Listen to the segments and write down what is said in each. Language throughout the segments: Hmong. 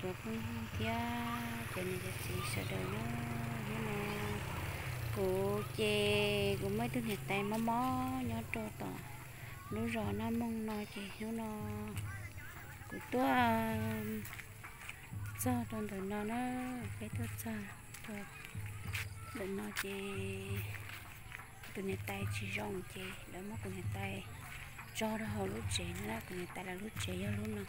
Cov phooj ywg thiab cov niam cov txiv sawv daws na, hnub no kuv ces kuv muaj ib tug niam tais mob mob nyob rau tom lub zos Naj Mooj no ces hnub no kuv tuaj txog rau ntawm no na, peb tuaj txog rau ntawm no ces tus niam tais tsis zoo ces lawv muab kuv niam tais tso rau hauv lub tsev no na, kuv niam tais lawv lub tsev yog lub no.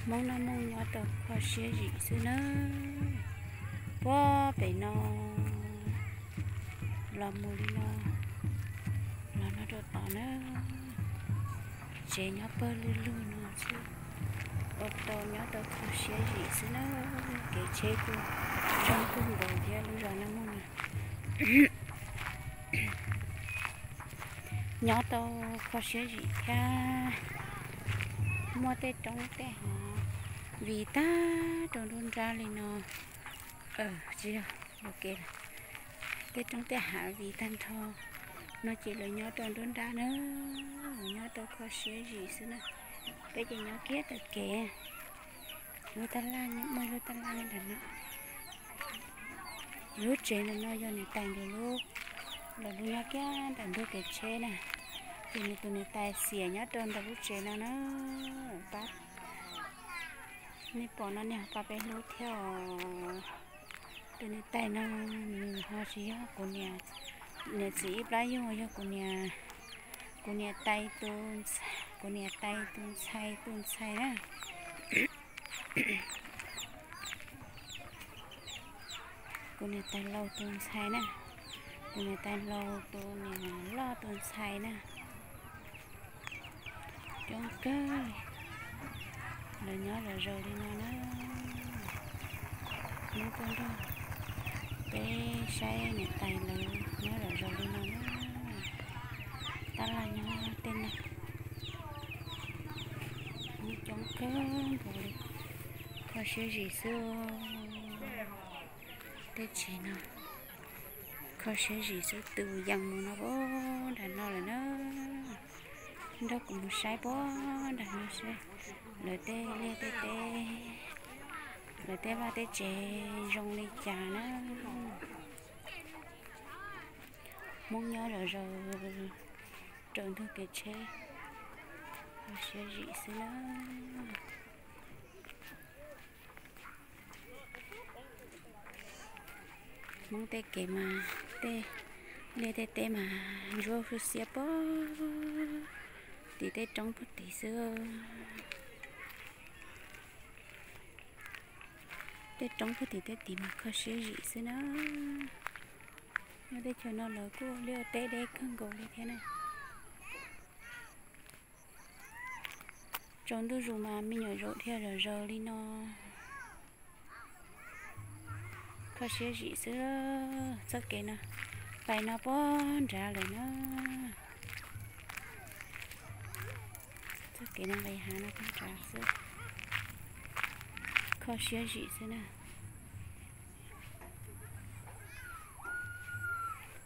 Hmoob Naj Mooj nyob rau kho siab zim xwb na, puag pem no los mus li no, los no rau tod na, tsev nyob pawg lug lug no xwb, ua rau nyob rau kho siab zim xwb na, kev tsheb kuj zoo kawg nkaus thiab lub zos Naj Mooj no. Nyob tau kho siab zim thiab, muaj tej roob tej hav vim tag rau nruab nrab li no, tsis yog, ua ke, tej roob tej hav vim tag nrho no ces lawv nyob rau nruab nrab na, nyob rau kho siab zim xwb na. Peb ces nyob kiag tau kev, lub tab laj, muaj lub tab laj nram no. Lub tsev ntawm no yog niam tais nkawd lub, lawv lub nyob kiag ntawm ntug kev tsheb na, ces nws tus niam tais xiam nyob rau ntawm lub tsev no na, pab. Nej pom no nej ho pab peb hlub thiab os. Tus niam tais no nws ho tsis yog kuv niam, niam txiv ib plab yug, yog kuv niam, kuv niam tais tus, kuv niam tais tus ntxhais tus ntxhais na. Kuv niam tais laus tus ntxhais na, kuv niam tais laus tus niam loj tus ntxhais na. Coob kawg li, lawv nyob zom zaws li no na. Hnub tuaj nrog peb saib niam tais lawv nyob zom zaws li no na. Tab laj nyob tej no, coob kawg nkaus li, kho siab zim xwb. Tej tsev no kho siab zim xwb, twb yees mus no puag nram no lawm na. Nrog kuv mus saib puag nram no seb lawv tej liaj tej teb, lawv tej vaj tej tsev zoo li cas na. Hmoob nyob zom zaws rau ntug kev tsheb, kho siab zim xwb na. Hmoob tej kev mas, tej liaj tej teb mas ntsuab hwj xiab puag tim tej roob puag tim xwb. Tej roob puag tim tej tim mas kho siab zim xwb na. Nyob teb chaws no lawv kuj ua liaj ua teb deb kawg nkaus li thiab na. Tsaus ntuj zus mas me nyuam yaus dhia zom zaws li no. Kho siab zim xwb. Txoj kev no pais no puag nrad lawm na. Txoj kev no pais hav no puag nrad xwb. Kho siab zim xwb na.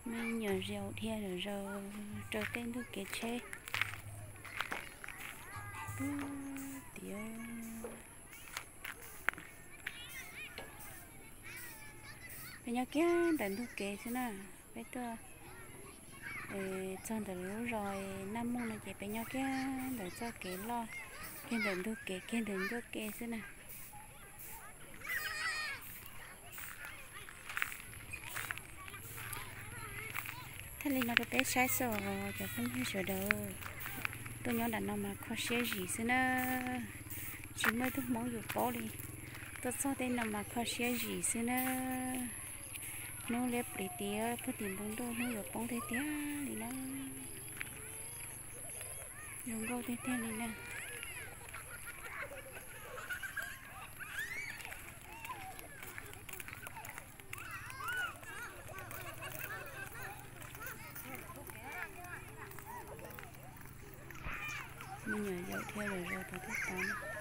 Me nyuam yaus dhia zom zaws rau tej ntug kev tsheb. Puag tias peb nyob kiag ntawm ntug kev xwb na. Peb tuaj txog ntawm lub zos Naj Mooj no ces peb nyob kiag ntawm txoj kev loj, kiag ntawm ntug kev, kiag ntawm ntug kev xwb na. Thiaj li no rau peb saib xwb os cov phooj ywg sawv daws. Tuaj nyob nram no mas kho siab zim xwb na. Tsis muaj ib tug Hmoob yus paub li. Tuaj txog tej no mas kho siab zim xwb na. Hnub liab pliv tiag, puag tim npoo ntuj hnub yuav poob tiag tiag li na. Zoo nkauj tiag tiag li na. Me nyuam yaus dhia zom zaws tod thiab tod.